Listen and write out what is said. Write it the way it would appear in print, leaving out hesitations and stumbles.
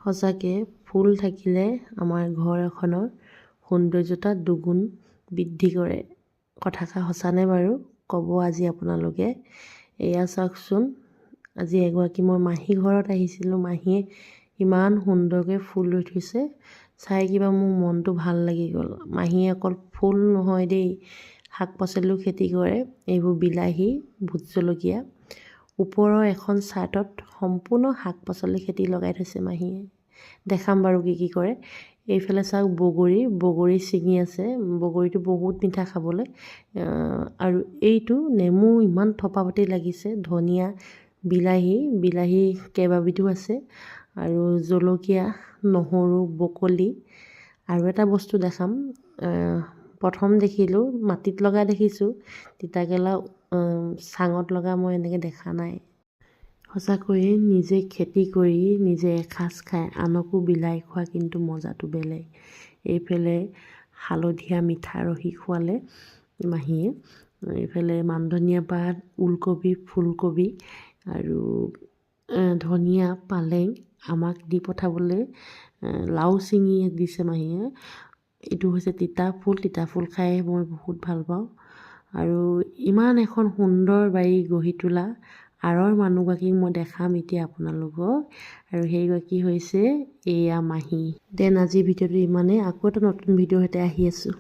সঁচাকৈ ফুল থাকিলে আমাৰ ঘৰ এখনৰ সৌন্দৰ্যতা দুগুণ বৃদ্ধি কৰে। কথাষাৰ সঁচানে বাৰু ক'ব আজি আপোনালোকে। এয়া চাওকচোন, আজি এগৰাকী মই মাহী ঘৰত আহিছিলোঁ। মাহীয়ে ইমান সুন্দৰকৈ ফুল ৰুই থৈছে, চাই কিবা মোৰ মনটো ভাল লাগি গ'ল। মাহীয়ে অকল ফুল নহয় দেই, শাক পাচলিও খেতি কৰে। এইবোৰ বিলাহী, ভোট জলকীয়া। ওপৰৰ এখন চাৰ্টত সম্পূৰ্ণ শাক পাচলি খেতি লগাই থৈছে মাহীয়ে। দেখাম বাৰু কি কি কৰে। এইফালে চাওক, বগৰী, বগৰী ছিঙি আছে। বগৰীটো বহুত মিঠা খাবলৈ। আৰু এইটো নেমু, ইমান থোপাপাতি লাগিছে। ধনিয়া, বিলাহী, বিলাহী কেইবাবিধো আছে আৰু জলকীয়া, নহৰু, বকলি। আৰু এটা বস্তু দেখাম। প্ৰথম দেখিলোঁ মাটিত লগা দেখিছোঁ, তিতাকেৰেলা চাঙত লগা মই এনেকৈ দেখা নাই। সঁচাকৈয়ে নিজে খেতি কৰি নিজে এসাঁজ খাই আনকো বিলাই খোৱা কিন্তু মজাটো বেলেগ। এইফালে হালধীয়া মিঠা ৰহি খোৱালে মাহীয়ে। এইফালে মানধনিয়া পাত, ওলকবি, ফুলকবি আৰু ধনিয়া, পালেং আমাক দি পঠাবলৈ লাও ছিঙি দিছে মাহীয়ে। এইটো হৈছে তিতা ফুল। তিতা ফুল খাই মই বহুত ভাল পাওঁ। আৰু ইমান এখন সুন্দৰ বাৰী গঢ়ি তোলা আঁৰৰ মানুহগৰাকীক মই দেখাম এতিয়া আপোনালোকক। আৰু সেইগৰাকী হৈছে এয়া মাহী। Then আজিৰ ভিডিঅ'টো ইমানেই। আকৌ এটা নতুন ভিডিঅ'ৰ সৈতে আহি আছোঁ।